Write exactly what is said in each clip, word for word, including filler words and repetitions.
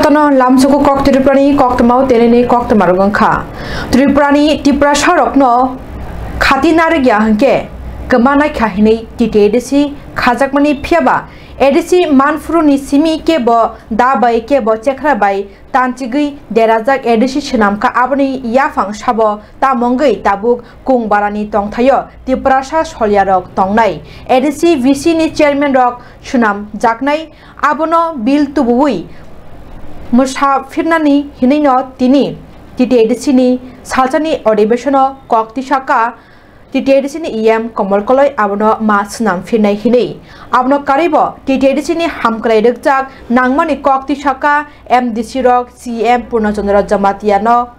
Tono lamsuku kok Tripurani koktwmao tenini koktwmarok wngkha. Tripurani Tiprasarokno khati narwkya hwnkhe kwma naikha hinwi T T A D C khajakmani, phiyaba A D C manphuruni simi kebo da bai kebo chekra bai tanchigwi derajak A D C swnamkha, aboni yaphang sabo tamo wngwi tabuk Kungbarani tongthaio Tiprasa solyarok tongnai, A D C V C ni chairman rok swnamjaknai, abono bill tubuwi mwsa phirnani hinwino tini T T A D C ni salsani odibeshono kok tisaka T T A D C ni E M Komol Koloi abono ma swnam phirnai hinwi. Abono karwibo T T A D C ni hamkrai rwkjak nangmani kok tisaka M D C rok C M Purno Chandra Jamatia no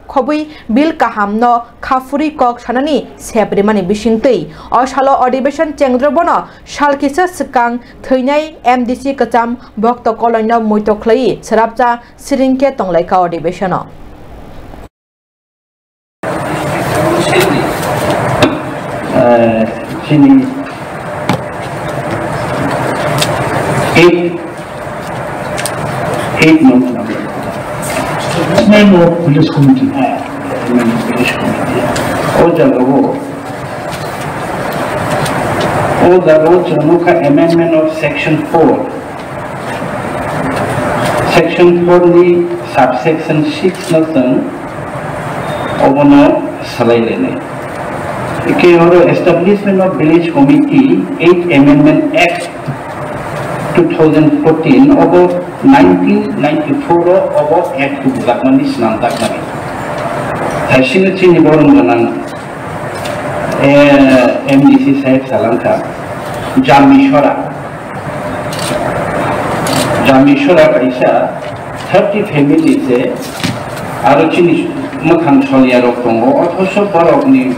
khobwi bill kaham no khaphurwi kok sanani sep rimani bisingtwi. O salo odibeshon chengdrobono sal kisa swkang thwinai M D C kwcham Bhokto Koloi no muito khlaiwi swrapsa siring khe tonglaikha odibeshono. Eh, chini eight, eight months number. Chairman of Village Committee. Eh, Chairman of Village Committee. O jaga o, o jaga o chwng nukha amendment of section four. Section four ni subsection six no chwng obono swlailainai. Eke oro Establishment of Village Committee Eighth Amendment Act two thousand fourteen obo nineteen ninety-four o obo Act bujakmani swnamjakmani. Thaisino chini borom gwnang, eh, M D C saheb salangkha, Jami Sora. Jami Sora kaisa thirty family se aro chini mwkhang solyarok tongo, othoso borokni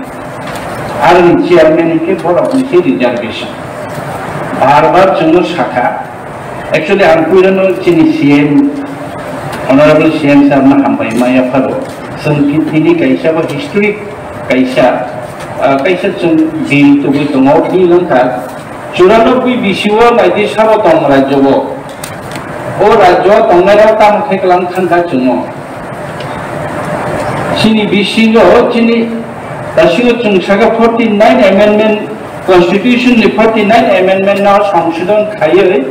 aroni chairman hinkhe borokni se reservation. Bar bar chwngno sakha, actually ang puilano chini C M, Honorable C M sir no hambai ma yapharo, chwng tini kaisa bo historic kaisa, ah, kaisa chwng bill tubui tongo, bill wngkha churanobboi bisio naidi sabo tong rajyo o. O rajyo o tongnairok tamo khe kwlang thangkha chwngno. Chini bisingo chini dasingo chwng sakha forty nine amendment, constitution ni forty nine amendment no songsodon khaiwi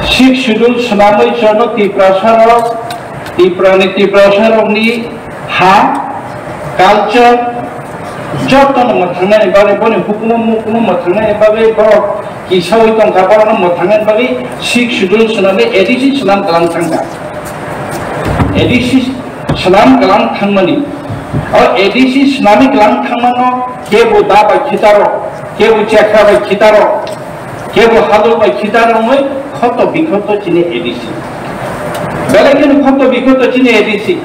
sixth schedule swnamwi chwngno Tiprasa rok, Tiprani Tiprasa rokni ha, culture, jotono mwthangnani bagwi, boni hukumu mukumu mwthangnani bagwi borok kisaui tongkha, borokno mwthangnani bagwi sixth schedule swnamwi A D C swnam kwlang thangkha. A D C swnam kwlang thangmani, o A D C swnamwi kwlang thangmano kebo da bai khitaro, kebo chekra bai khitaro, kebo hadol bai khitaro wngwi khoto bikhoto chini A D C. Belai kheno khoto bikhoto chini A D C.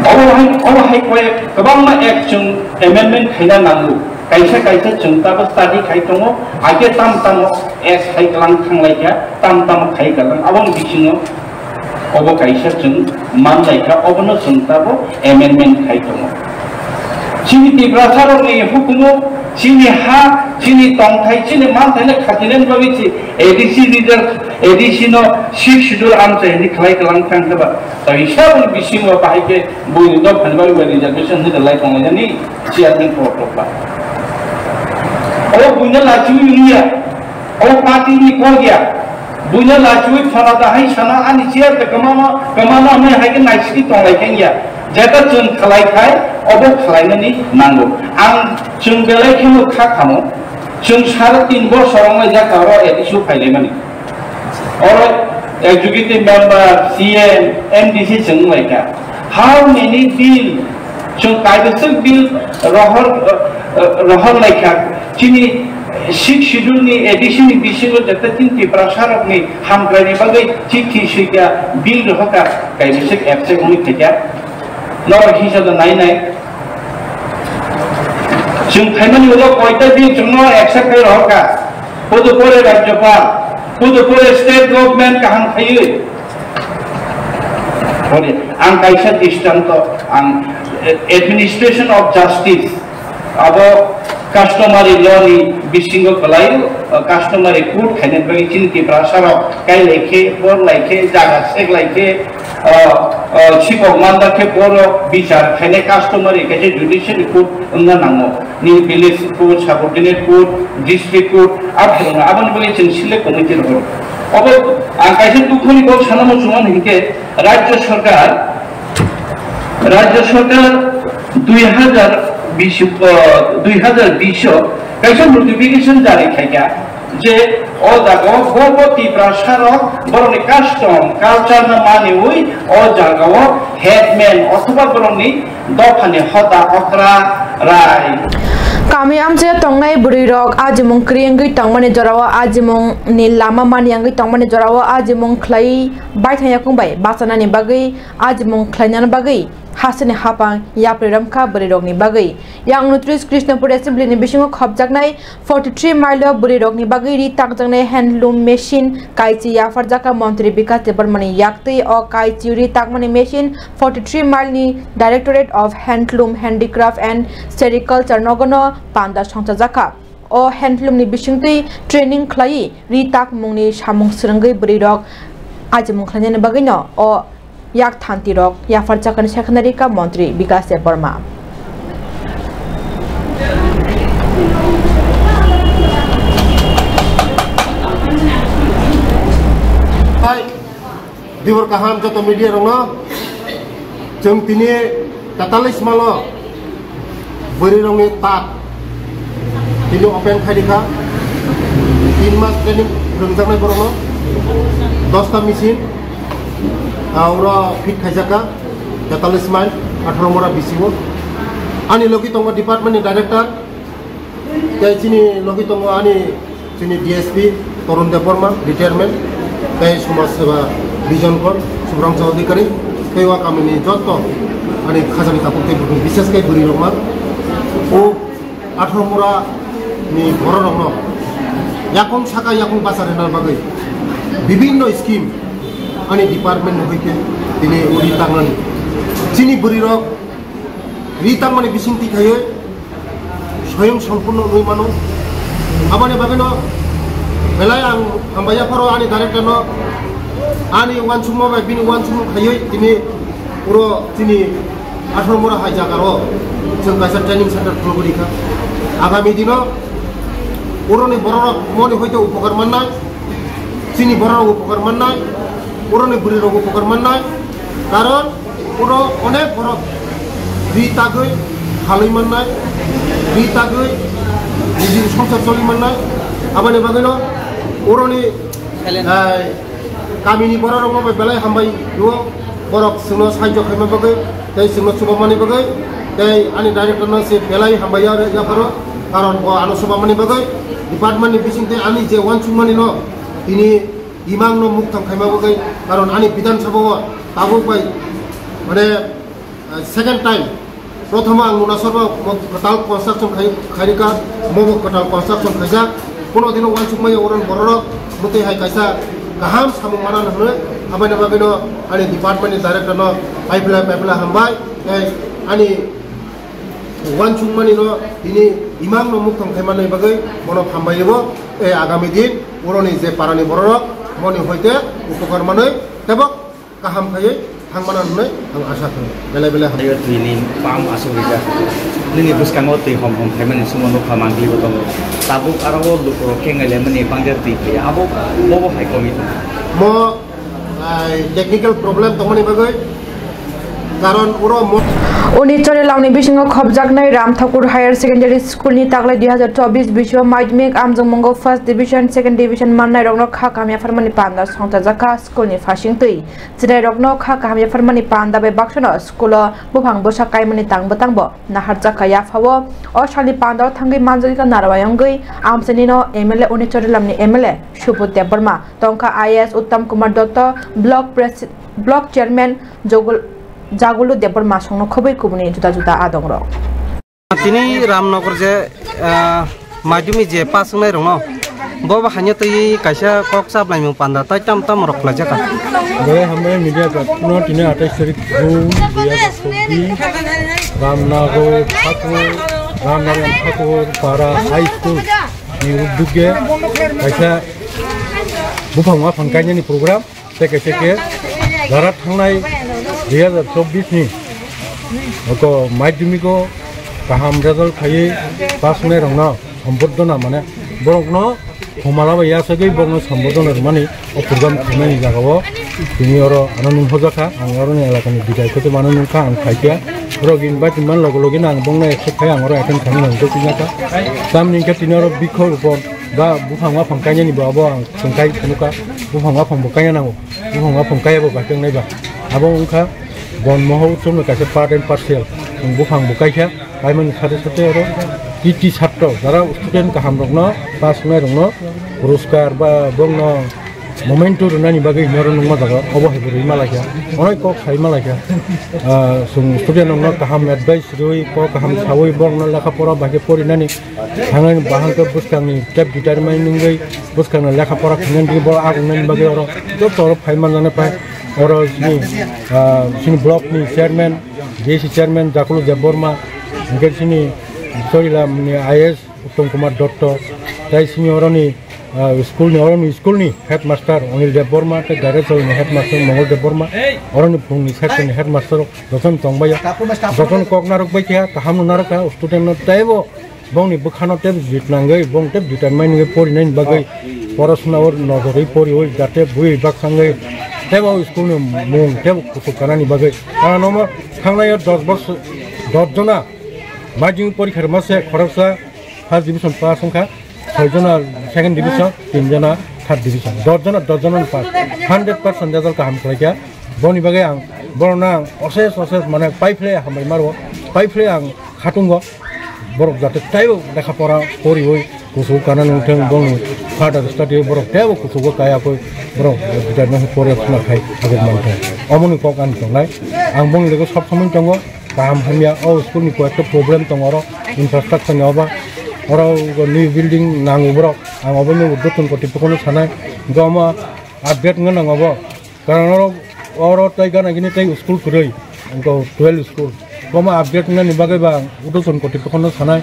Obo hai, obo hai koi kwbangma act chwng amendment khaina nango. Kaisa kaisa chwng tabo study khai tongo, age tam tamo act hai kwlang thanglaikha, tam tamo khai kwlang. Aboni bisingo obo kaisa chwng manlaikha, obono chwng tabo amendment khai tongo. Chini Tiprasarokni hukumu, chini ha, chini tongthai, chini manthaino khatinani bagwi chi A D C leader, A D C no sixth schedule amchai hinwi khlai kwlang thangkha ba. Kaisa boni bisingo bahai khe buini dophani bagwi reservation hinwi lai tonglainani chairman kokrok ba. O buino lachiui wngya, o party ni kok ya, buino lachiui phana da hai sana ani chair te kwmama, kwmama hwnwi hai khe naisiki tonglai khe wngya. Jeta chwng khlai khai, obo khlainani nango. Ang chwng belai kheno kha khamo, chwng sare tin bosor wnglai jaka oro A D C o phailaimani. Oro executive member, C M, M D C chwng wnglaikha. How many bill chwng kaibwswk bill rohor, eh, rohor laikha? Chini sixth schedule ni A D C ni bisingo jeta chini Tiprasa rokni hamkraini bagwi chithi swikha, bill rohorkha, kaibwswk absent wngwi phaikha. Norok hisa da nai nai. Chwng phaimani ulo koita bill chwngno accept khai rohorkha. Pudupore Rajyapal, pudupore state government kaham khaiwi. Ore, ang kaisa dristanto, ang, eh, administration of justice, abo Customary law ni bisingo kwlai, uh, customary court khaina bagwi chini Tiprasa rok kai lai khe, bor lai khe, jaga sek lai khe, uh, uh, sikok mandar khe boro bichar khaina customary kaisa judicial court wngna nango. Ni village court, subordinate court, district court, a phwrwngna aboni bagwi chwng select committee rok. Obo ang kaisa dukhoni kok sana muchungo hinkhe Rajya Sarkar Rajya Sarkar dui hazar bish, uh, dui hazar bish o kaisa notification jari khaikha je o jagao bo bo Tiprasa rok borokni custom culture no maniwi o jagao headman othoba borokni dophani hoda okra rai. Kami amchaio tongnai bwrwirok ajimung kwrwi wngwi tongmani jorao ajimungni lama mani wngwi tongmani jorao ajimung khlai baithang yakung bai bachanani bagwi ajimung khlainani bagwi hasteni hapang yapri romkha bwrwirokni bagwi. Yang unotris Krishnapur Assembly ni bisingo khopjaknai forty three mile o bwrwirokni bagwi ri takjaknai handloom machine kaichi yapharjakha Montri Bikas Debbarmani yaktwi. O kaichi ri takmani machine forty three mile ni Directorate of Handloom, Handicraft and Sericulture nogono panda songchajakha. O handloom ni bisingtwi training khlaiwi ri takmungni samung swrwngwi bwrwirok ajimung khlainani bagwino o yakthantirok yapharjakani sakhnarikha Montri Bikas Debbarma. Hai. Dibor kaham joto media rokno, chwng tini tatalis malo bwrwi rokni tak tini open khai rikha, tin mas training rwngjaknai borokno, dosta machine, ah, oro fit khaijakha, tatalis mile, atharo mora bisingo. Ani logi tongo department ni director, Tei chini logi tongo ani chini D S P Torun Debbarma, retirement, tei Somaj Seva Vision Kor, Subramcha Adhikari, tei o kamini joto ani khajani tabuk tei bukhuk, bises khe bwrwi rok ma. O atharo mura ni borok rok no yakung saka yakung bachar rwna bagwi bibinno scheme ani department ni hoite tini uri tangnani. Chini bwrwi rok ri tangmani bising twi khaiwi soyong sompurno wngwi mano. Aboni bagwino belai ang hambai yapharo ani director no, ani uansukma bai bini uansukmung khaiwi tini uro chini atharo mora hai jaga ro chwng kaisa training center khulugwi rikha. Agami dino uroni borok rok moni hoite upokar mannai, chini borok rok upokar mannai, uroni bwrwi rok upokar mannai, karon Oro onek borok ri tagwi halwi mannai, ri tagwi nijini songsar choli mannai. Aboni bagwino oroni, eh, kamini borok rokno bai belai hambai rwo, borok chwngno sahajyo khaima bagwi tei chwngno chubamani bagwi tei ani director no se belai hambai ya, yapharo, karon bo ano chubamani bagwi department ni bising tei ani je uansukmani no tini imang no mukthang khaima bagwi, karon ani Bidhan Sabha o tabuk bai, mane, ah, second time, prothoma ang nuna sorba mo kwtal construction khai, khairika, mo bo kwtal construction khaijak, kono dino uansuk maya uron bororok, mutwi hai kaisa kaham samung mana hwnwi, aboni bagwino ani department ni director no paipla paipla hambai, tei ani uansukmani no tini imang no mukthang khaimani bagwi bono hambai bo, tei agami din uroni je parani bororok moni hoite upokar manwi tebok kaham khaiwi thangmana hwnwi ang asa khlaio. Belai belai ham. Twi ni pam aswk rijak. Nini bwskango twi hom hom khaimani sumo nukha mangli bo tongo. Tabuk aro o lukurok khe ngai lemani bangde twi phaiya. Abo bobo hai komi tongo. Mo, ai, technical problem tongmani bagwi karon uro mo- Uni Chorilamni bisingo khopjaknai Ram Thakur Higher Secondary School ni taklai dui hazar chobbish bisio madhyamik amjokmungo first division, second division mannairokno kha kaham yapharmani panda songchajakha school ni phasing twi. Chwrairokno kha kaham yapharmani panda bai baksa no school o buphang bwsa kaimani tang bwtang bo naharjakha. Yaphao o salni panda o thangwi manjagwikha narwai wngwi amchaini no M L A Uni Chorilamni M L A Subodh Debbarma, tongkha I A S Uttam Kumar Dotto, block pres-, block chairman Jogul-, Jagulu Debbarma songno khobwi kubuni juda juda adongrok. Tini Ramnagar je, ah, madhyamik je pass wngnai rokno, bo bo haino twi kaisa kok chaplaimung panda tai tam tam rok khlaijak kha. Belai hambai media rok no tini atais tarik June dui hazar chobbish, Ramnagar, Thakur, Ramnaram Thakur Para High School ni uddogge kaisa buphang waphang kainani program tei kaisa khe jara thangnai dui hazar chobbish ni oko madhyamiko kaham result khaiwi pass wngnai rokno sombordona, mane borokno Humala bai yasagwi bokno sambodona rwmani o program khaimani jagao tini oro ano nung hojakha, ang oroni elakani bidai khe mano nungkha, ang phaikha. Borok invite man logo logi no ang bokno accept khai ang oro attend khaimani ang jokjakha. Tamni hwnkhe tini oro bikho rupon ba buphang waphang kainani bo abo ang chwngkhai phunukha, buphang waphang bo kaina nango, buphang waphang kaiya bo bai tongnai ba. Abo wngkha bon moho utsobni kaisa part and parcel, buphang bo kaikha. Paimani sate sate oro titi satro jara student kaham rokno, pass wngnai rokno puruskar ba bongno memento rwnani bagwi hwnwi oro nungma jaga obo hai bo rwima laikha, onek kok saima laikha. Ah, chwng student rokno kaham advice rwi, kok kaham sawi borokno lekha pora bai khe porinani thangnani bahai khe bwskangni tep determine wngwi bwskangno lekha pora khainani bagwi borok agungnani bagwi oro joto oro phai manjaknai phai oro chini, ah, chini block ni chairman, D C chairman Jakulu Debbarma, hingke chini Chorilamni I A S Uttom Kumar Dotto, tei chini oroni, ah, school ni, oroni school ni headmaster Anil Debbarma, tei Gairachawini headmaster Mongol Debbarma, oroni phungni section ni headmaster rok jotono tongbaio. Jotono kok narwk bai kha, kaham no narwk kha, student no teibo bongni bwkhano tei jit nangwi, bong tei jita mani wngwi porinaini bagwi porosona o nojorwi poriwi, jate bui bwkhangwi teibo school ni mung teibo kuchuk kanani bagwi. Ano mo thangnai o dos bosor, dos jona majing porikha rwma se khoroksa first division pass wngkha, soi jona second division, tin jona third division, dos jona, dos jona pass, hundred percent result kaham khlaikha. Boni bagwi ang borokno ang osesh osesh mane paiphle hambai maro, paiphle ang khatungo. Borok jate teibo lekha pora poriwi kuchuk kana nungthung, bongni further study borok teibo kuchugo kaya koi borok bidarno pore khna khai aguk manthung. Omoni kok ani tongnai. Ang bongni loge sob somoi tongo. Kaham hamya o school ni koyekta problem tongo oro infrastructure ni oba. Oro new building nango borok. Ang obo ni uddotton kotipokno sanai. Gomo update wngna nango bo. Karon oro, oro tei gana gini tei school kwrwi, wngkha twelve school. Bomo update wngnani bagwi ba ang Udoson Kotipokhono sanai.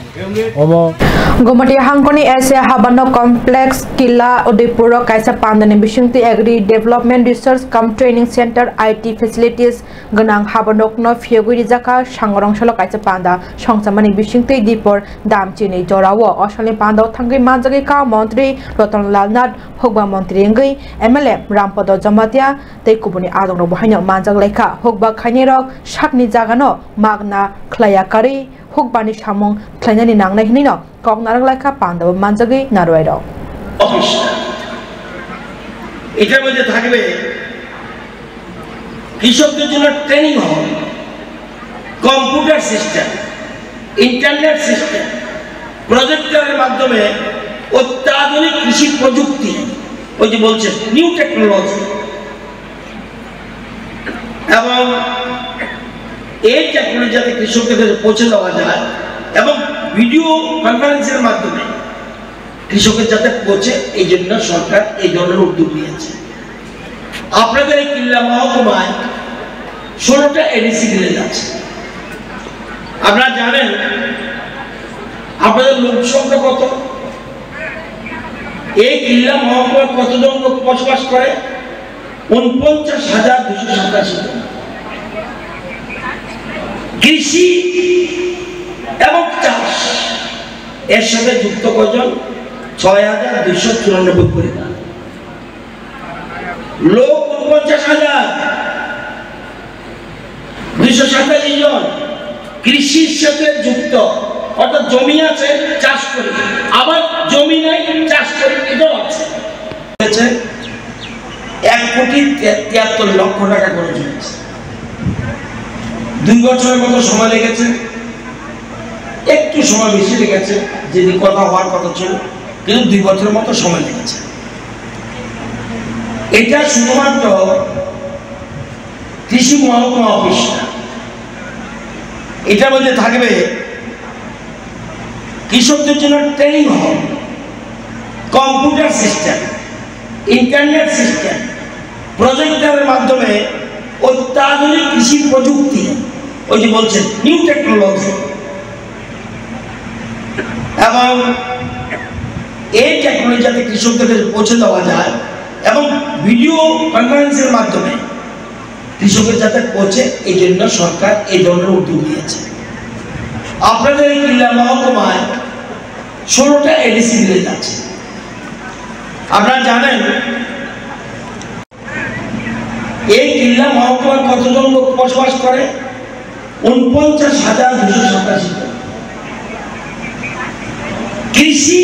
Omo Gomati hangkoni S A Habano Complex, Killa, Udaipuro kaisa pandani bisingtwi Agri Development Research cum Training Center, I T facilities gwnang habanokno phiyogwi rijakha. Sangorong salo kaisa panda songchamani bisingtwi dipor damchini jorao osalni pandao thangwi manjagwi ka montri Ratan Lal Nath, hukba montri wngwi M L A Rampada Jamatia, tei kubuni adongrokbo haino manjak laikha. Hukba khainairok sakni jagano magna khlaiya karwi hukbani samung khlainani nangnai hwnwino kok narwk laikha, pandabo manjagwi narwuairok. Office. এটার মধ্যে থাকবে কৃষকদের জন্য ট্রেনিং হবে, computer system, internet system, প্রজেক্টরের মাধ্যমে অত্যাধুনিক কৃষি প্রযুক্তি, ওই যে বলছে নিউ টেকনোলজি, এবং এই টেকনোলজি যাতে কৃষকদের কাছে পৌঁছে দেওয়া যায় এবং ভিডিও কনফারেন্সের মাধ্যমে কৃষকের যাতে পৌঁছে, এই জন্য সরকার এই ধরনের উদ্যোগ নিয়েছে। আপনাদের এই কিল্লা মহকুমায় ষোলোটা এডিসি ভিলেজ আছে। আপনারা জানেন আপনাদের লোক সংখ্যা কত? এই কিল্লা মহকুমায় কতজন লোক বসবাস করে? ঊনপঞ্চাশ হাজার দুশো সাতাশি জন। কৃষি এবং চাষ এর সাথে যুক্ত কজন? ছয় হাজার দুইশো চুরানব্বই পরিবার। লোক ঊনপঞ্চাশ হাজার দুইশো সাতাশি জন কৃষির সাথে যুক্ত, অর্থাৎ জমি আছে, চাষ করি, আবার জমি নাই, চাষ করি, এটাও আছে। হয়েছে এক কোটি তে-, তিয়াত্তর লক্ষ টাকা খরচ হয়েছে। দুই বছরের মতো সময় লেগেছে, একটু সময় বেশি লেগেছে, যেদিন কথা হওয়ার কথা ছিল, কিন্তু দুই বছরের মতো সময় লেগেছে। এটা শুধুমাত্র কৃষি মহকুমা অফিস না, এটার মধ্যে থাকবে কৃষকদের জন্য ট্রেনিং হবে, কম্পিউটার সিস্টেম, ইন্টারনেট সিস্টেম, প্রজেক্টরের মাধ্যমে অত্যাধুনিক কৃষি প্রযুক্তি, ওই যে বলছে নিউ টেকনোলজি, এবং এই টেকনোলজি যাতে কৃষকদের কাছে পৌঁছে দেওয়া যায় এবং ভিডিও কনফারেন্সের মাধ্যমে কৃষকের যাতে পৌঁছে, এই জন্য সরকার এই ধরনের উদ্যোগ নিয়েছে। আপনাদের এই কিল্লা মহকুমায় ষোলোটা এডিসি ভিলেজ আছে। আপনারা জানেন, এই কিল্লা মহকুমায় কতজন লোক বসবাস করে? ঊনপঞ্চাশ হাজার দুশো সাতাশি জন। কৃষি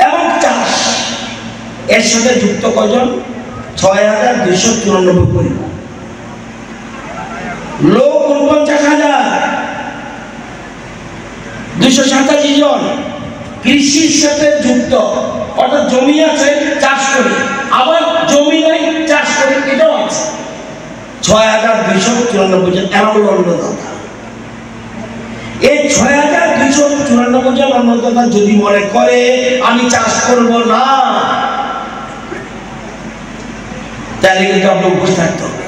এবং চাষ এর সাথে যুক্ত কয়জন? ছয় হাজার দুইশো চুরানব্বই পরিবার। লোক ঊনপঞ্চাশ হাজার দুইশো সাতাশি জন কৃষির সাথে যুক্ত, অর্থাৎ জমি আছে, চাষ করে, আবার জমি নাই, চাষ করে, এটাও আছে। ছয় হাজার দুইশো চুরানব্বই জন এমন অন্নদাতা। এই ছয় হাজার দুইশো চুরানব্বই জন অন্নদাতা যদি মনে করে আমি চাষ করব না, তাহলে কিন্তু আপনার উপোস থাকতে হবে।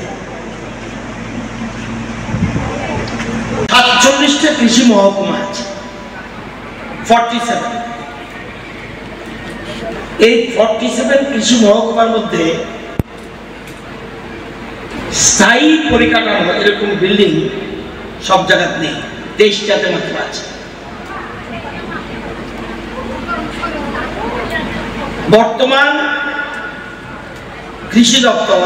সাতচল্লিশটা কৃষি মহকুমা আছে, ফর্টি সেভেন। এই ফর্টি সেভেন কৃষি মহকুমার মধ্যে স্থায়ী পরিকাঠামো, এরকম বিল্ডিং সব জায়গাত নেই, তেইশটাতে মাত্র আছে। বর্তমান কৃষি দপ্তর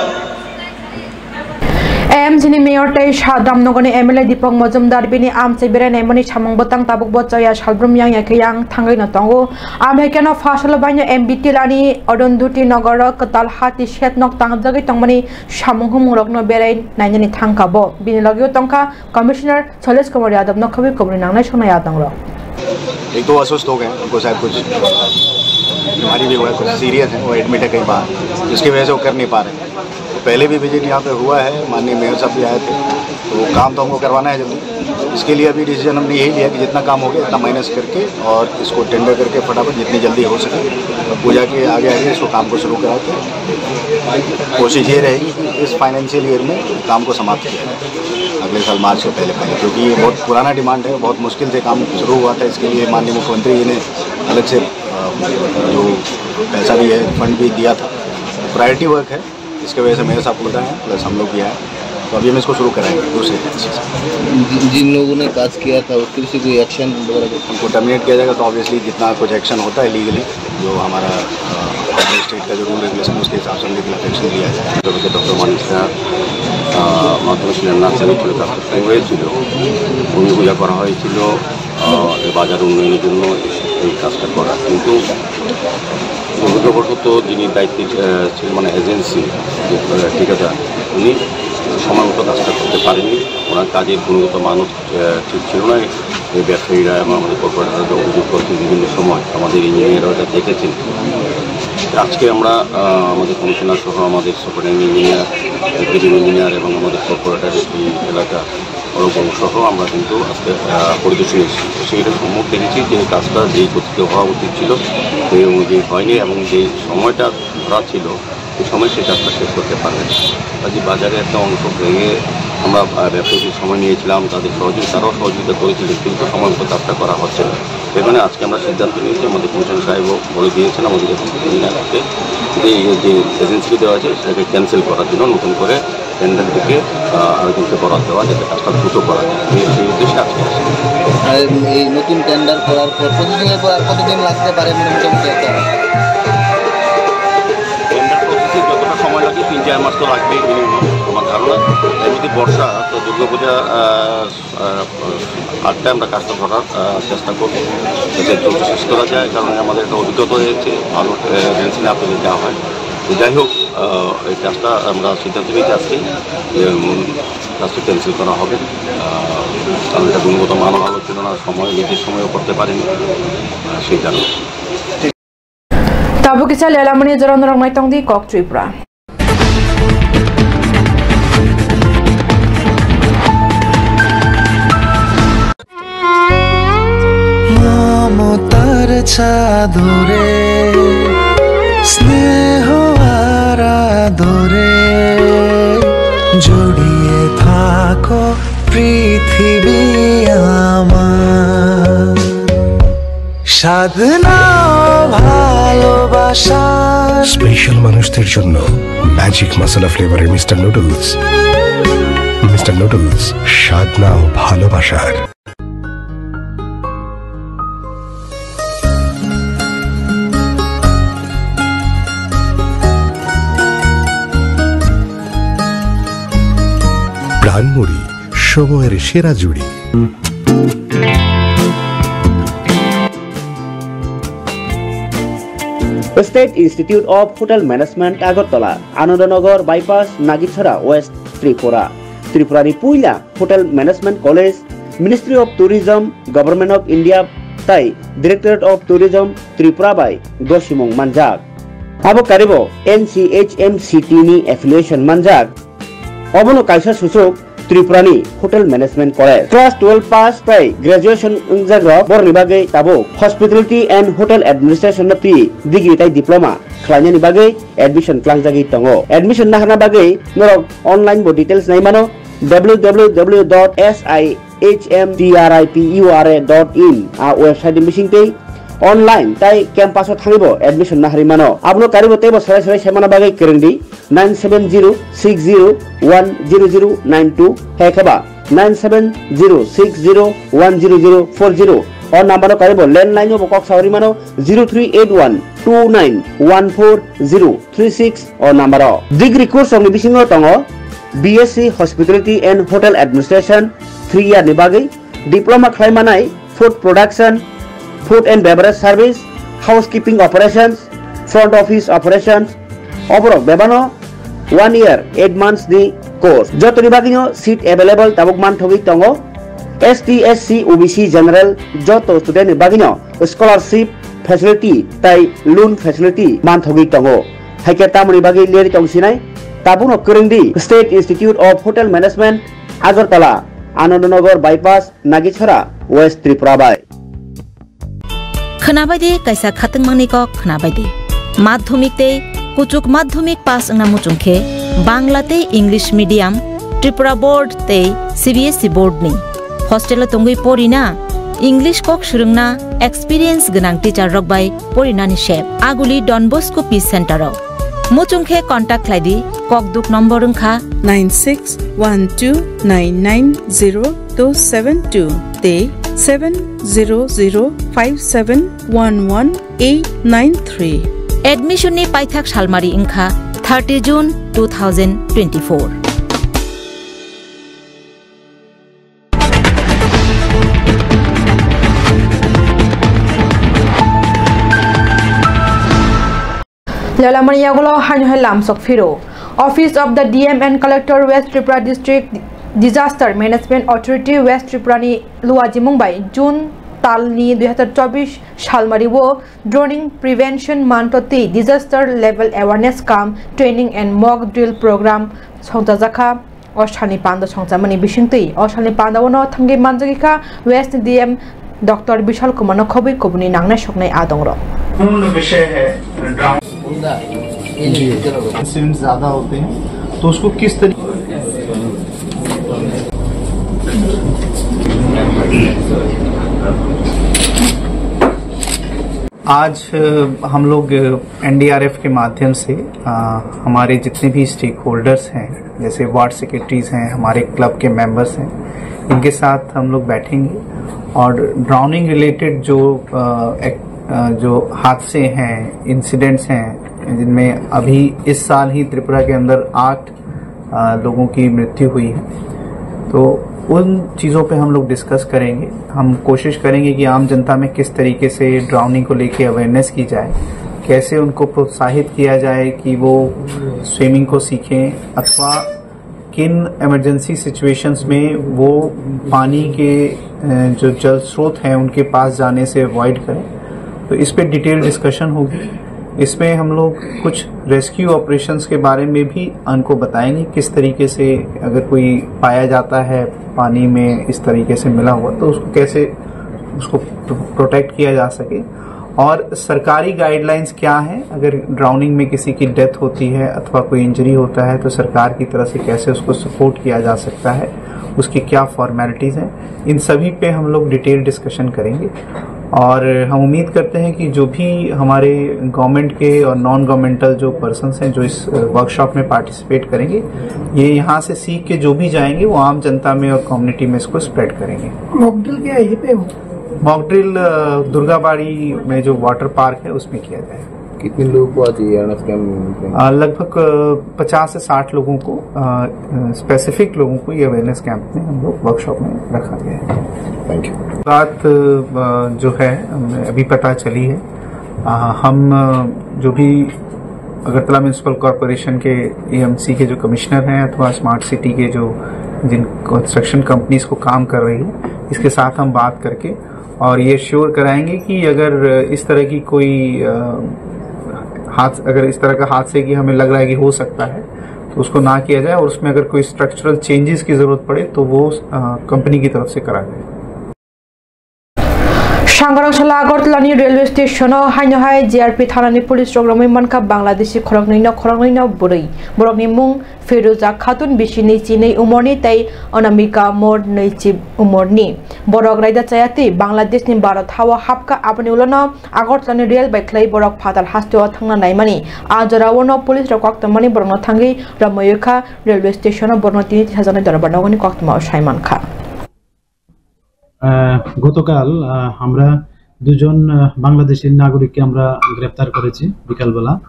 M G ni mayor tei Sadamnogorni M L A Dipak Mojumdar bini amchai berai naimani samung bwtang tabukbo chaya salbrum yang ya khe yang thangwi no tongo. Amhaikeno phasalo baino M B T lani Odonduti nogoro kwtal hati shed nok tangjagwi tongmani samung humung rokno berai nainani thangkha bo. Bini logio tongkha Commissioner Sailesh Kumar Yadav, nokhawi kubuni nangnai sonai adongrok. एक तो अस्वस्थ हो गए हैं, उनको शायद कुछ बीमारी भी हुआ है, कुछ सीरियस है, वो एडमिट है कहीं बाहर, जिसकी वजह से वो कर नहीं पा रहे। तो पहले भी विजिट यहाँ पे हुआ है, माननीय मेयर साहब भी आए थे, तो काम तो हमको करवाना है जल्दी। इसके लिए अभी डिसीजन हमने यही लिया कि जितना काम हो गया उतना माइनस करके और इसको टेंडर करके फटाफट जितनी जल्दी हो सके पूजा के आगे आगे इसको काम को शुरू कराते हैं। कोशिश ये रहेगी कि इस फाइनेंशियल ईयर में काम को समाप्त किया जाए, अगले साल मार्च से पहले पहले, क्योंकि ये बहुत पुराना डिमांड है, बहुत मुश्किल से काम शुरू हुआ था। इसके लिए माननीय मुख्यमंत्री जी ने अलग से, अ, जो पैसा भी है, फंड भी दिया था। प्रायोरिटी वर्क है, इसके वजह से मेयर साहब खुद आए हैं, प्लस हम लोग भी आए, तो अभी हम इसको शुरू कराएंगे दूसरे दिन से। जि-, जिन लोगों ने काज किया था, उसके विषय कोई एक्शन वगैरह? उनको टर्मिनेट किया जाएगा, तो ऑब्वियसली जितना कुछ एक्शन होता है लीगली, जो हमारा, अ, हमारे स्टेट का जो रूल रेगुलेशन है, उसके हिसाब से उनके खिलाफ एक्शन लिया जाएगा। তবে ডক্টর মানিক শাহ, আহ, মাধ্যমিক শিলান্যাস এবং ফলপ্রাপ্ত হয়েছিল, ভূমি পূজা করা হয়েছিল, আহ, এই বাজার উন্নয়নের জন্য এই কাজটা করা, কিন্তু দুর্ভাগ্যবশত যিনি দায়িত্বে, আহ, ছিলেন, মানে এজেন্সি, যে, আহ, ঠিকাদার, উনি সময় মতো কাজটা করতে পারেননি। ওনার কাজের গুণগত মানও, আহ, ঠিক ছিল না। এই ব্যবসায়ীরা এবং আমাদের কর্পোরেটররা অভিযোগ করছেন বিভিন্ন সময়, আমাদের ইঞ্জিনিয়াররা এটা দেখেছেন। আজকে আমরা, আহ, আমাদের কমিশনার সহ আমাদের সুপারিনটেন্ডেন্ট ইঞ্জিনিয়ার, এক্সিকিউটিভ ইঞ্জিনিয়ার এবং আমাদের কর্পোরেটর এই এলাকা, অরূপ বাবু সহ আমরা কিন্তু আজকে, আহ, পরিদর্শনে এসেছি। তো সেইটা সম্মুখ দেখেছি যে এই কাজটা যেই গতিতে হওয়া উচিত ছিল, সেই অনুযায়ী হয়নি এবং যেই সময়টা ধরা ছিল, এই সময় সেই কাজটা শেষ করতে পারবে না। কাজে বাজারে একটা অংশ ভেঙে আমরা, আহ, ব্যবসায়ীদের সময় নিয়েছিলাম, তাদের সহযোগিতা, তারাও সহযোগিতা করেছিলেন, কিন্তু সময় মতো কাজটা করা হচ্ছে না। সেখানে আজকে আমরা সিদ্ধান্ত নিয়েছি, আমাদের কমিশনার সাহেবও বলে দিয়েছেন আমাদের এখান থেকে নিয়ে আসতে, যে এই যে এজেন্সিকে দেওয়া আছে সেটাকে ক্যান্সেল করার জন্য, নতুন করে টেন্ডার থেকে, আহ, আরেকজনকে বরাদ দেওয়া, যাতে কাজটা দ্রুত করা যায়। এই, সেই উদ্দেশ্যে আজকে আসা। আর এই নতুন টেন্ডার করার পর প্রসেসিং এর পর আর কতদিন লাগতে পারে মোটামুটি একটা? টেন্ডার প্রসেসিং যতটা সময় লাগে, তিন চার মাস তো লাগবেই মিনিমাম, আমার ধারণা। এমনিতে বর্ষা তো দুর্গাপূজা, আহ, আহ, আটটায় আমরা কাজটা ধরার, আহ, চেষ্টা করব, যাতে দ্রুত শেষ করা যায়, কারণ আমাদের একটা অভিজ্ঞতা হয়েছে, ভালো, আহ, এজেন্সি না পেলে যা হয়। তো যাই হোক, আহ, এই কাজটা আমরা সিদ্ধান্ত নিয়েছি আজকেই যে, উম, কাজটা ক্যান্সেল করা হবে, আহ, কারণ এটা গুণগত মানও ভালো ছিল না, সময়, নিজের সময়ও করতে পারিনি, আহ, সেই কারণে। Tabuk kisa lelamani jora norok naitong di Kok Tripura. মমতার চাদরে স্নেহ আর আদরে জড়িয়ে থাকো পৃথিবী আমার। সাধনা ভালোবাসা। স্পেশাল মানুষদের জন্য ম্যাজিক মশলা ফ্লেভারের মিস্টার নুডলস। মিস্টার নুডলস, স্বাদ নাও ভালোবাসার। প্রাণমুড়ি, সময়ের সেরা জুড়ি। State Institute of Hotel Management, Agartala, Anandanagar Bypass, Nagichara, West Tripura. Tripura ni puila Hotel Management College, Ministry of Tourism, Government of India tai Directorate of Tourism Tripura bai gosimung manjak. Abo karibo N C H M C T ni affiliation manjak. Obono kaisa susuk Tripura ni Hotel Management College. Class twelve pass tai graduation wngjak rok borokni bagwi tabuk Hospitality and Hotel Administration ni degree tai diploma khlainani bagwi admission tlangjagwi tongo. Admission naharna bagwi norok online bo details nai mano, w w w dot s i h m t r i p u r a dot in a website ni bisingtwi online tai campus o thangwi bo admission naharwi mano. Abono karibo teibo serai serai saimana bagwi kwrwngdi nine seven zero six zero one zero zero nine two hai khe ba nine seven zero six zero one zero zero four zero. O number o karibo landline o bo kok sawi mano, zero three eight one two nine one four zero three six o number o. Degree course rokni bisingo tongo B S C Hospitality and Hotel Administration three year ni bagwi, diploma khlai manai Food Production, Food and Beverage Service, Housekeeping Operations, Front Office Operations, oborok bebano one year eight months ni course. Jotoni bagwino seat available tabuk manthogwi tongo. S T, S C, O B C, General joto student ni bagwino scholarship facility tai loan facility manthogwi tongo. Haikhe tamoni bagwi leri tong sinai? Tabukno kwrwngdi State Institute of Hotel Management, Agartala, Anandanagar Bypass, Nagichara, West Tripura bai. Khwnabai di kaisa khatungmangni kok, khwnabai di. Madhyamik tei kuchuk madhyamik pass wngna muchung khe Bangla tei English medium, Tripura Board tei C B S E Board ni hostel o tongwi porina, English kok swrwngna experience gwnang teacher rok bai porinani sep. Aguli Don Bosco Peace Center o. Muchung khe contact khlai di, kokduk number wngkha nine six one two nine nine zero two seven two tei seven zero zero five seven one one eight nine three. Admission ni paithak salmari wngkha thirty June two thousand twenty-four. Lelamani yagulo haino hai lamsok phiro. Office of the D M and Collector, West Tripura District Disaster Management Authority, West Tripura ni luajimung bai June tal ni dui hazar chobbish salmari o drowning prevention month tei disaster level awareness cum training and mock drill program songchajakha. O salni panda songchamani bisingtwi o salni panda o no thangwi manjagwi kha West D M Doctor Bishal Kumar no khobwi kubuni nangnai soknai adongrok. पूर्ण विषय है drown. Incident ज्यादा होते हैं, तो उसको किस तरीके आज, अ, हम लोग, अ, एनडीआरएफ के माध्यम से, अ, हमारे जितने भी स्टेक होल्डर्स हैं, जैसे वार्ड सेक्रेटरीज हैं, हमारे क्लब के मेंबर्स हैं, इनके साथ हम लोग बैठेंगे और ड्राउनिंग रिलेटेड जो, अ, एक, अ, जो हादसे हैं, इंसिडेंट्स हैं, जिनमें अभी इस साल ही त्रिपुरा के अंदर आठ अ, लोगों की मृत्यु हुई है। तो उन चीज़ों पे हम लोग डिस्कस करेंगे। हम कोशिश करेंगे कि आम जनता में किस तरीके से ड्राउनिंग को लेके अवेयरनेस की जाए, कैसे उनको प्रोत्साहित किया जाए कि वो स्विमिंग को सीखें, अथवा किन इमरजेंसी सिचुएशंस में वो पानी के, अ, जो जल स्रोत हैं, उनके पास जाने से अवॉइड करें। तो इस पे डिटेल डिस्कशन होगी। इसमें हम लोग कुछ रेस्क्यू ऑपरेशंस के बारे में भी उनको बताएंगे, किस तरीके से अगर कोई पाया जाता है पानी में इस तरीके से मिला हुआ, तो उसको कैसे, उसको प्रोटेक्ट किया जा सके। और सरकारी गाइडलाइंस क्या है, अगर ड्राउनिंग में किसी की डेथ होती है अथवा कोई इंजरी होता है, तो सरकार की तरफ से कैसे उसको सपोर्ट किया जा सकता है, उसकी क्या फॉर्मेलिटीज़ हैं, इन सभी पे हम लोग डिटेल डिस्कशन करेंगे। और हम उम्मीद करते हैं कि जो भी हमारे गवर्नमेंट के और नॉन गवर्नमेंटल जो पर्सन्स हैं, जो इस वर्कशॉप में पार्टिसिपेट करेंगे, ये यहाँ से सीख के जो भी जाएंगे, वो आम जनता में और कम्युनिटी में इसको स्प्रेड करेंगे। मॉक ड्रिल क्या यहीं पे हो? मॉक ड्रिल, अ, दुर्गाबाड़ी में जो वाटर पार्क है, उसमें किया जाएगा। कितने लोगों को आज ये अवेयरनेस कैंप में? अ, लगभग, अ, पचास से साठ लोगों को, अ, अ, स्पेसिफिक लोगों को ये अवेयरनेस कैंप में हम लोग वर्कशॉप में रखा गया है। Thank you. बात, अ, जो है, हमें अभी पता चली है। अ, हम, अ, जो भी अगरतला म्युनिसिपल कॉरपोरेशन के एएमसी के जो कमिश्नर हैं अथवा स्मार्ट सिटी के जो, जिन कंस्ट्रक्शन कंपनीज को काम कर रही है, इसके साथ हम बात करके और ये श्योर कराएंगे कि अगर इस तरह की कोई, अ, हादस-, अगर इस तरह का हादसे की हमें लग रहा है कि हो सकता है, तो उसको ना किया जाए और उसमें अगर कोई स्ट्रक्चरल चेंजेस की ज़रूरत पड़े, तो वो, अ, कंपनी की तरफ से करा जाए। Sangarok sala Agartala ni railway station o haino hai G R P thana ni police rok romwi mankha Bangladeshi khoroknwi no, khoroknwi no bwrwi. Borok ni mung Firuza Khatun, bisi ni chinwi umorni tei Anamika Mor nwichi umorni. Borok raida chaya twi Bangladesh ni Bharat hao hapkha, aboni ulo no Agartala ni rail bai khlai borok phatar hasteo thangna naimani. A jorao no police rok koktwmani borok no thangwi romwi kha railway station o, borok no tini tisajaknai dorbar nogo ni koktwma o sai mankha. আহ, গতকাল, আহ, আমরা দুজন, আহ, বাংলাদেশি নাগরিককে আমরা গ্রেপ্তার করেছি বিকালবেলা।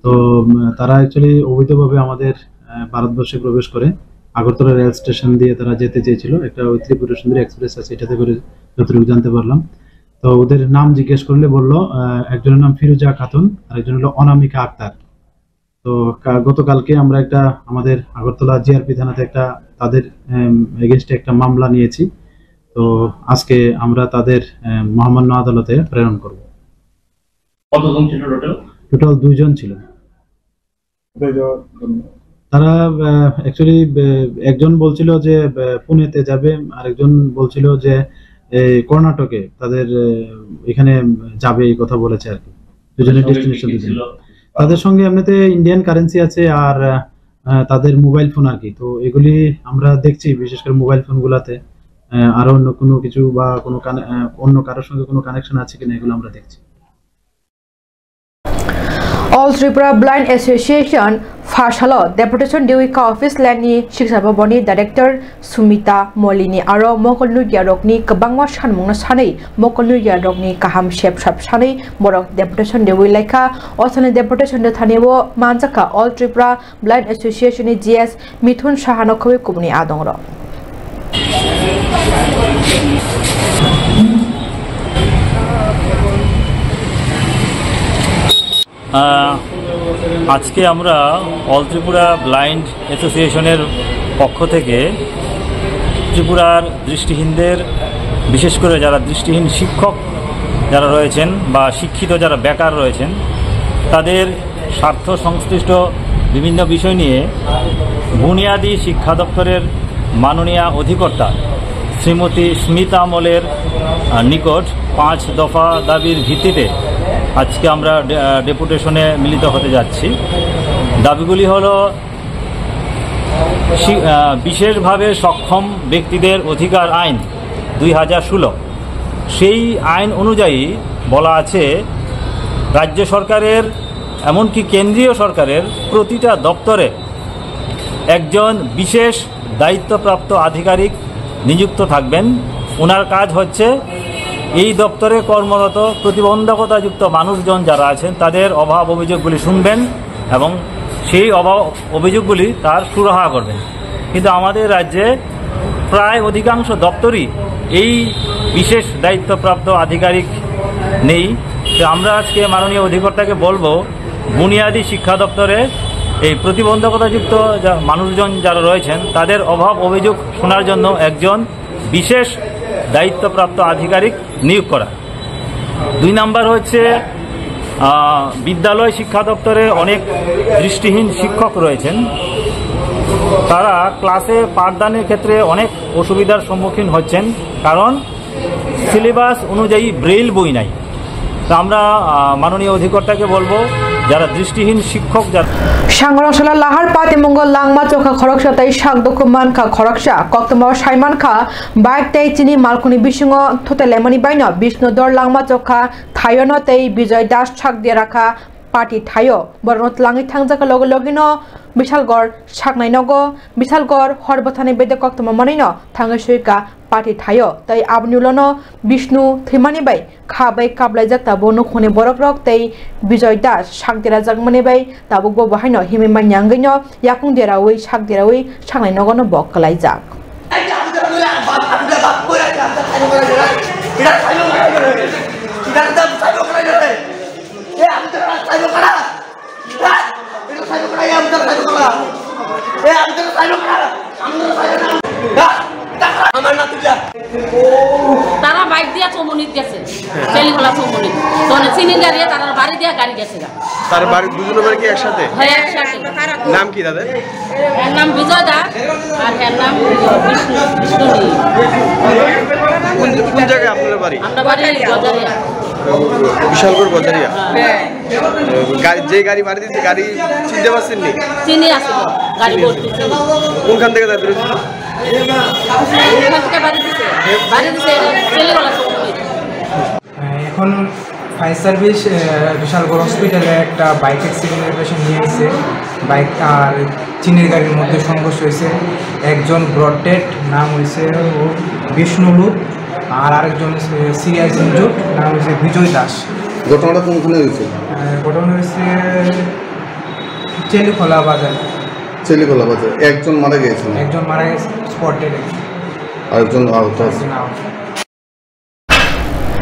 তো, উম, তারা অ্যাকচুয়ালি অবৈধভাবে আমাদের, আহ, ভারতবর্ষে প্রবেশ করে আগরতলা রেল স্টেশন দিয়ে তারা যেতে চেয়েছিল। একটা ওই ত্রিপুরা সুন্দরী এক্সপ্রেস আছে, এটাতে করে, যতটুকু জানতে পারলাম। তো ওদের নাম জিজ্ঞেস করলে বলল, আহ, একজনের নাম ফিরোজা খাতুন আর একজন হলো অনামিকা আক্তার। তো কা-, গতকালকে আমরা একটা আমাদের আগরতলা জিআরপি থানাতে একটা তাদের, এম, এগেইনস্টে একটা মামলা নিয়েছি। তো আজকে আমরা তাদের, এম, মহামান্য আদালতে প্রেরণ করব। কতজন ছিল টোটাল? টোটাল দুইজন ছিল। কোথায় যাওয়ার জন্য? তারা, আহ, অ্যাকচুয়ালি, আহ, একজন বলছিল যে, আহ, পুনেতে যাবে, আরেকজন বলছিল যে এই কর্ণাটকে তাদের, আহ, এখানে যাবে, এই কথা বলেছে আর কি। দুজনের তাদের সঙ্গে ডেস্টিনেশন কি কি দুজন। ছিল? তাদের সঙ্গে এমনিতে ইন্ডিয়ান কারেন্সি আছে আর, আহ, তাদের মোবাইল ফোন আর কি। তো এগুলি আমরা দেখছি, বিশেষ করে মোবাইল ফোনগুলোতে, আহ, আরো অন্য কোনো কিছু বা কোনো কানে-, আহ, অন্য কারোর সঙ্গে কোনো কানেকশন আছে কিনা, এগুলো আমরা দেখছি। All Tripura Blind Association pharsalo deputation dewi ka office line ni Shiksha Bhavan ni director Sumita Molini aro mokol nukya rokni kwbangma sanmungno sanwi mokol nukya rokni kaham sep sap sanwi borok deputation dewi laikha. Osani deputation de thani o manjakha All Tripura Blind Association ni G S Mithun Saha no khobwi kubuni adongrok. আহ, আজকে আমরা অল ত্রিপুরা ব্লাইন্ড অ্যাসোসিয়েশনের পক্ষ থেকে ত্রিপুরার দৃষ্টিহীনদের, বিশেষ করে যারা দৃষ্টিহীন শিক্ষক যারা রয়েছেন বা শিক্ষিত যারা বেকার রয়েছেন, তাদের স্বার্থ সংশ্লিষ্ট বিভিন্ন বিষয় নিয়ে বুনিয়াদী শিক্ষা দপ্তরের মাননীয়া অধিকর্তা শ্রীমতী স্মিতা মলের, আহ, নিকট পাঁচ দফা দাবির ভিত্তিতে আজকে আমরা ডে-, আহ, ডেপুটেশনে মিলিত হতে যাচ্ছি। দাবিগুলি হলো শি-, আহ, বিশেষভাবে সক্ষম ব্যক্তিদের অধিকার আইন দুই হাজার ষোলো, সেই আইন অনুযায়ী বলা আছে, রাজ্য সরকারের, এমনকি কেন্দ্রীয় সরকারের প্রতিটা দপ্তরে একজন বিশেষ দায়িত্বপ্রাপ্ত আধিকারিক নিযুক্ত থাকবেন। ওনার কাজ হচ্ছে এই দপ্তরে কর্মরত প্রতিবন্ধকতাযুক্ত মানুষজন যারা আছেন, তাদের অভাব অভিযোগগুলি শুনবেন এবং সেই অভাব অভিযোগগুলি তার সুরাহা করবেন। কিন্তু আমাদের রাজ্যে প্রায় অধিকাংশ দপ্তরই এই বিশেষ দায়িত্বপ্রাপ্ত আধিকারিক নেই। তো আমরা আজকে মাননীয় অধিকর্তাকে বলবো, বুনিয়াদী শিক্ষা দপ্তরে এই প্রতিবন্ধকতাযুক্ত যা-, মানুষজন যারা রয়েছেন, তাদের অভাব অভিযোগ শোনার জন্য একজন বিশেষ দায়িত্বপ্রাপ্ত আধিকারিক নিয়োগ করা। দুই নাম্বার হচ্ছে, আহ, বিদ্যালয় শিক্ষা দপ্তরে অনেক দৃষ্টিহীন শিক্ষক রয়েছেন, তারা ক্লাসে পাঠদানের ক্ষেত্রে অনেক অসুবিধার সম্মুখীন হচ্ছেন, কারণ সিলেবাস অনুযায়ী ব্রেইল বই নাই। তো আমরা, আহ, মাননীয় অধিকর্তাকে বলবো, যারা দৃষ্টিহীন শিক্ষক যারা Sangrong sala lahar patimungo langma chokha khoroksa tei sak dukhu mankha khoroksa, koktwmao sai mankha, bike tei chini malkhungni bisingo thutelaimani baino Bishnudor langma chokha thaiono tei Bijoy Das sak derakha pati thaio. Borokno twlangwi thangjakha loge logeno Bishalgor saknai nogo, Bishalgor hor bwthani bedek koktwma manwino thangwi suikha pati thaio. Tei aboni ulono Bishnu thwimani bai kha bai kaplaijak tabuk nukhungni borokrok tei Bijoy Das sak derajakmani bai tabukbo bo haino himwi manya wngwino yakung deraui sak deraui saknai nogono bo kwlaijak. তারা বাইক দিয়া চৌমনিত গেছে, চেলিখোলা চৌমনিত। তো চিনি গাড়ি তারা বাড়ি দিয়া গাড়ি গেছে গা। তার বাড়ি, দুজনের বাড়ি কি একসাথে? হ্যাঁ, একসাথে। নাম কি তাদের? এর নাম বিজয় দাস আর এর নাম বিষ্ণু, বিষ্ণু নীল। কোন, কোন জায়গায় আপনার বাড়ি? আমরা বাড়ি বাজারিয়া। বিশালগড় বাজারিয়া। হ্যাঁ। গাড়ি, যে গাড়ি বাড়ি দিচ্ছে, গাড়ি চিনতে পারছেন নি? চিনি আছে তো, গাড়ি ভর্তি চিনি। কোনখান থেকে দাঁড়িয়ে রয়েছে? কোনখান থেকে বাড়ি দিছে? বাড়ি দিছে, ছেলেবেলা সব। এখন ফায়ার সার্ভিস, আহ, বিশালগড় হসপিটালে একটা বাইক অ্যাক্সিডেন্টের পেশেন্ট নিয়ে আসছে। বাইক আর চিনির গাড়ির মধ্যে সংঘর্ষ হয়েছে। একজন ব্রড ডেড, নাম হয়েছে ও বিষ্ণু লুত, আর আরেকজন হচ্ছে সিরিয়াস ইনজুর্ড, নাম হচ্ছে বিজয় দাস। ঘটনাটা কোনখানে হয়েছে? আহ, ঘটনা হয়েছে চেলিখোলা বাজার। চেলিখোলা বাজার। একজন মারা গিয়েছেন? একজন মারা গেছে স্পট ডেডে। আরেকজন আহত আছে? একজন আহত।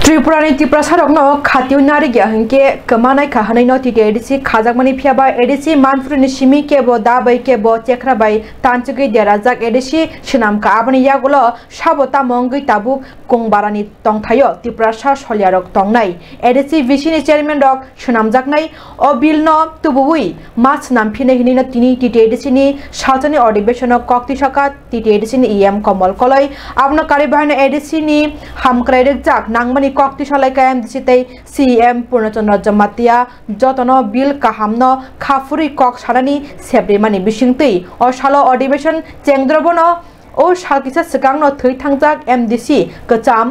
Tripura ni Tiprasa rok no khatio narigya hinkhe kwma naikha hwnwi no T T A D C khajakmani, phiya ba A D C Manipur ni simi kebo da bai kebo chekra bai tanchigwi derajak A D C swnamkha. Aboni yagulo sabo tamo wngwi tabuk kung barani tongthaio Tiprasa soliarok tongnai A D C V C ni chairman rok swnamjaknai. O bill no tubuwi ma swnamphini hinwi no tini T T A D C ni salsani odibeshono kok tisaka T T A D C ni E M Komol Koloi. Abono karwi bahaino A D C ni hamkrai rwkjak nangmani kok tisalaikha M D C tei C E M Purno Chandra Jamatia jotono bill kahamno khaphurwi kok sanani sebrimani bisingtwi o salo odibeshon chengdrobono. O sal kisa swkangno thwi thangjak M D C kwcham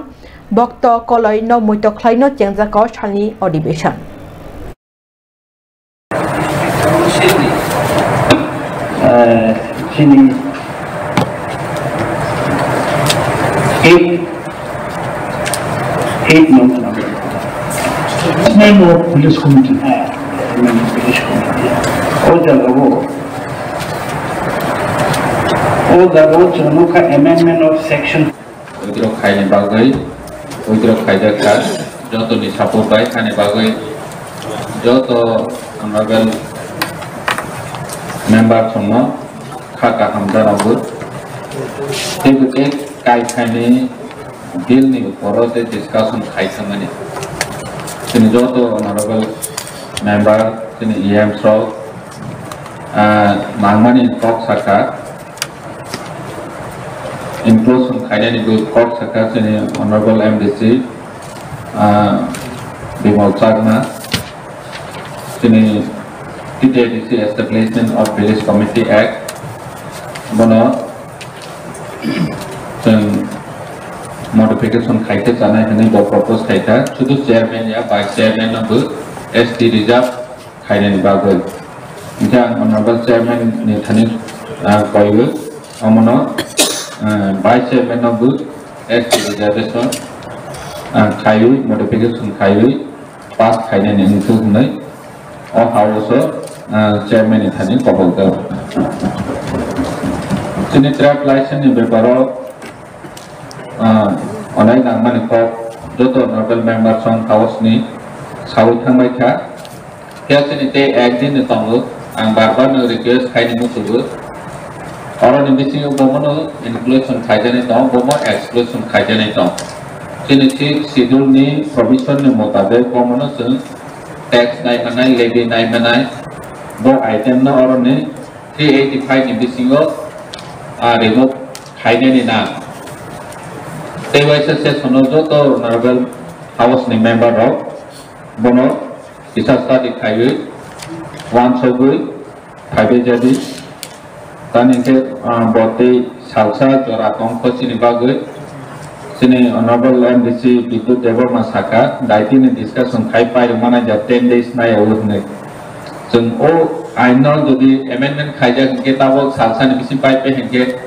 Bhakta Koloi no muitok khlaino chengjak o salni odibeshon. Eh, chini eight, eight months. Chairman of Village Committee. Eh, Chairman of Village Committee. O jaga o O jaga o chwng nukha amendment of section. Withdraw khaini bagwi, withdraw khaijak kha, jotoni support bai khani bagwi, joto honorable member songno kha kaham janago. Teibo tei kai khaini bill ni uporo tei discussion khai thangmani. Chini joto honorable member, chini E M rok, ah, nangmani kok saka, inclusion khainani bw kok saka chini honorable M D C, ah, Bimal Chakma, chini T T A D C Establishment of Village Committee Act, bono chwng modification khaikhe chanai hwnwi bo propose khaikha, sudu chairman ya vice chairman no bw S T reserve khainani bagwi. Hingkhe ang honorable chairman ni thani, ah, koiwi omono, ah, vice chairman no bw S T reservation, ah, khaiwi modification khaiwi pass khainani wngthok hwnwi o house o, ah, chairman ni thani kobok jao. Chini trade license ni beparo, ah, onai nangmani kok joto honorable member song house ni sawi thangbai kha. Phiya chini tei ek din ni tongo, ang bar bar no request khaini muchugo. Oroni bisingo bomono inclusion khaijani tongo, bomo exclusion khaijani tongo. Chini sixth schedule ni provision ni motabek bomono chwng tax nai manai, levy nai manai, bo item no oroni three eighty five ni bisingo, ah, remove khainani nang. Tei waisa session o joto honorable house ni member rok Bono kisa study khaiwi uansugwi phaibai jadi. Tani hwnkhe, ah, bo tei salsa jora tongkho chini bagwi. Chini Honorable M D C Bidyut Debbarma sakha, daitini discussion khai pairwkmani ja ten days naiyago hwnwi. Chwng o aino jodi amendment khaijak hwnkhe tabok salsani bising paipai hwnkhe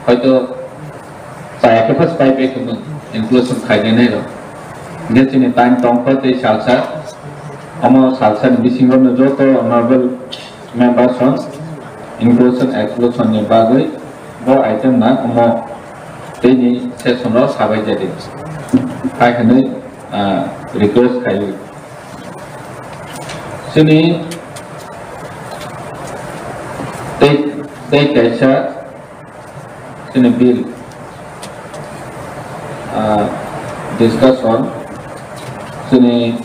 hoito chaya khe first pai pai khwmwng inclusion khainai rok. Hingkhe chini time tongkha tei salsa, omo salsani bisingo no joto honorable members on inclusion exclusion ni bagwi bo item na omo teini session o sabai jadi. Hai hwnwi, ah, request khai. Chini tei, tei kaisa Chini bill, ah, discussion, chini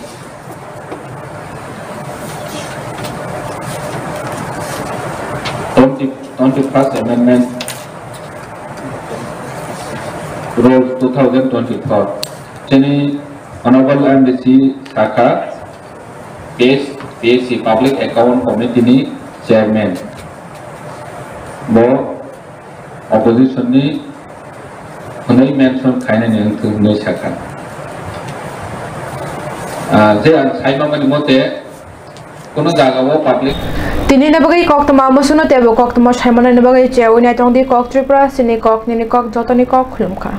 twenty, twenty-first amendment rules two thousand twenty-four. Chini Honorable M D C sakha, P S, P S C Public Account Committee ni chairman. Bo opposition ni hwnwi mention khainani wngthung hwnwi sakha. Ah, je ang saimani mote, kono jagao public. Tini ni bagwi koktwma musuno teibo koktwma saimanani bagwi chewi naitongdi Kok Tripura, chini kok, nini kok, jotoni kok, khulumkha.